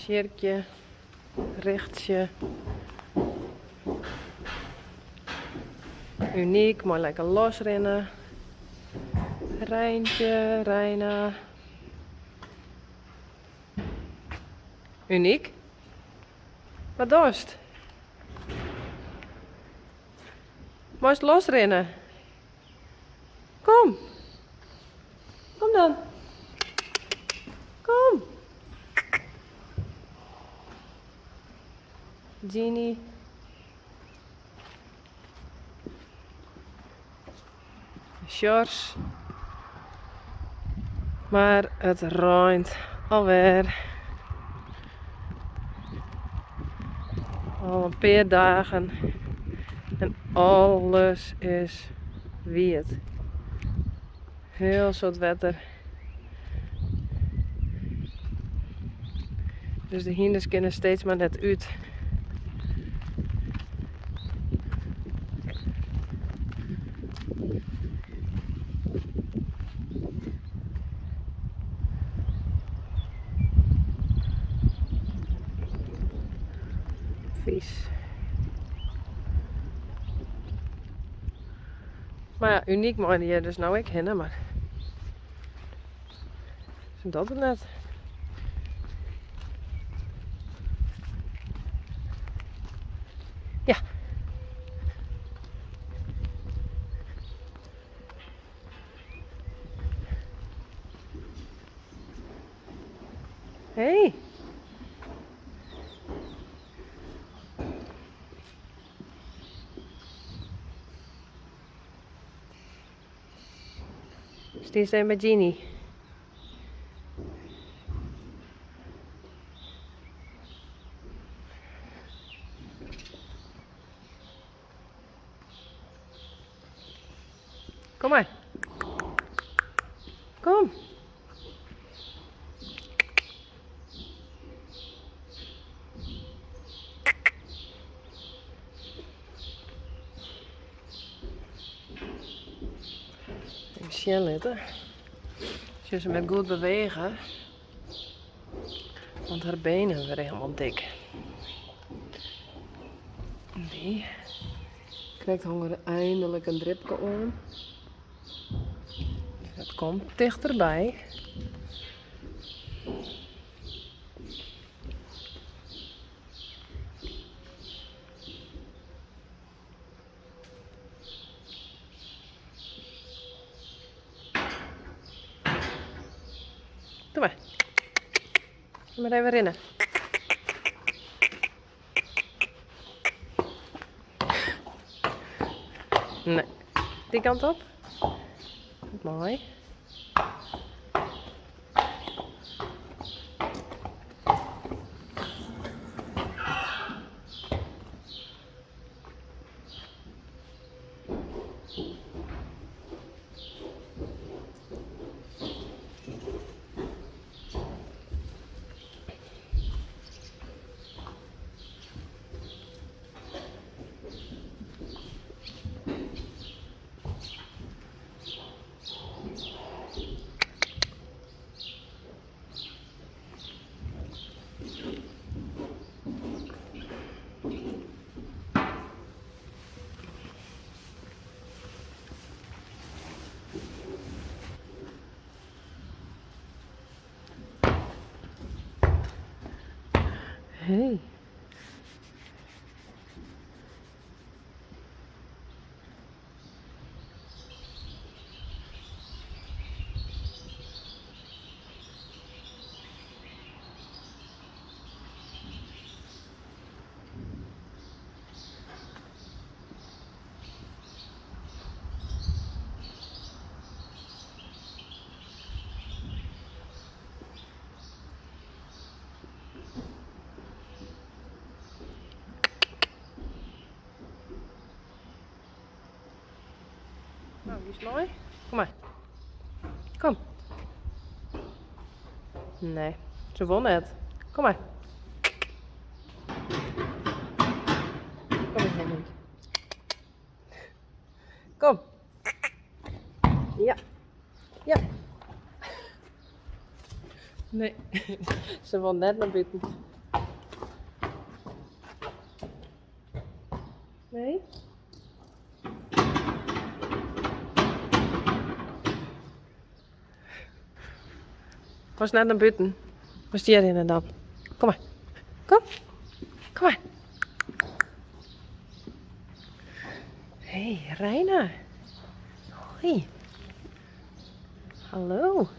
Sjirkje, Richtsje. Uniek, mei lekker losrinne. Reintje, Reina. Uniek. Wat dochst? Meist losrinne? Kom. Kom dan. Kom. Jeannie. Sjors. Mar it reint alwer. Al in pear dagen en alles is wiet. Hiel soad wetter. Dus de hynders kinne steeds mar net út. Vies. Mar ja, Uniek mei hjir dus no ek hinne, mar se docht it net. Ja. Hey. Stiest even by Jeannie? Kom mar. Kom. Even sjen litte. Sjoch se met goed bewege. Want har benen wurde helemaal dik. Dy krekt hong er eindelijk in dripke oan. Dat komt tichterby. Doe mar. Doe mar even rinne. Nee. Dy kant op. Moai. Hey. Nou, wie is moai? Kom mar. Kom. Nee, se wol net. Kom mar. Kom eens, hond. Kom. Ja. Ja. Nee, se wol net nei bûten. Nee? Wolst net nei bûten? Wolst hjir rinne dan? Kom mar. Kom. Kom mar. Hey, Reina. Hoi. Hallo.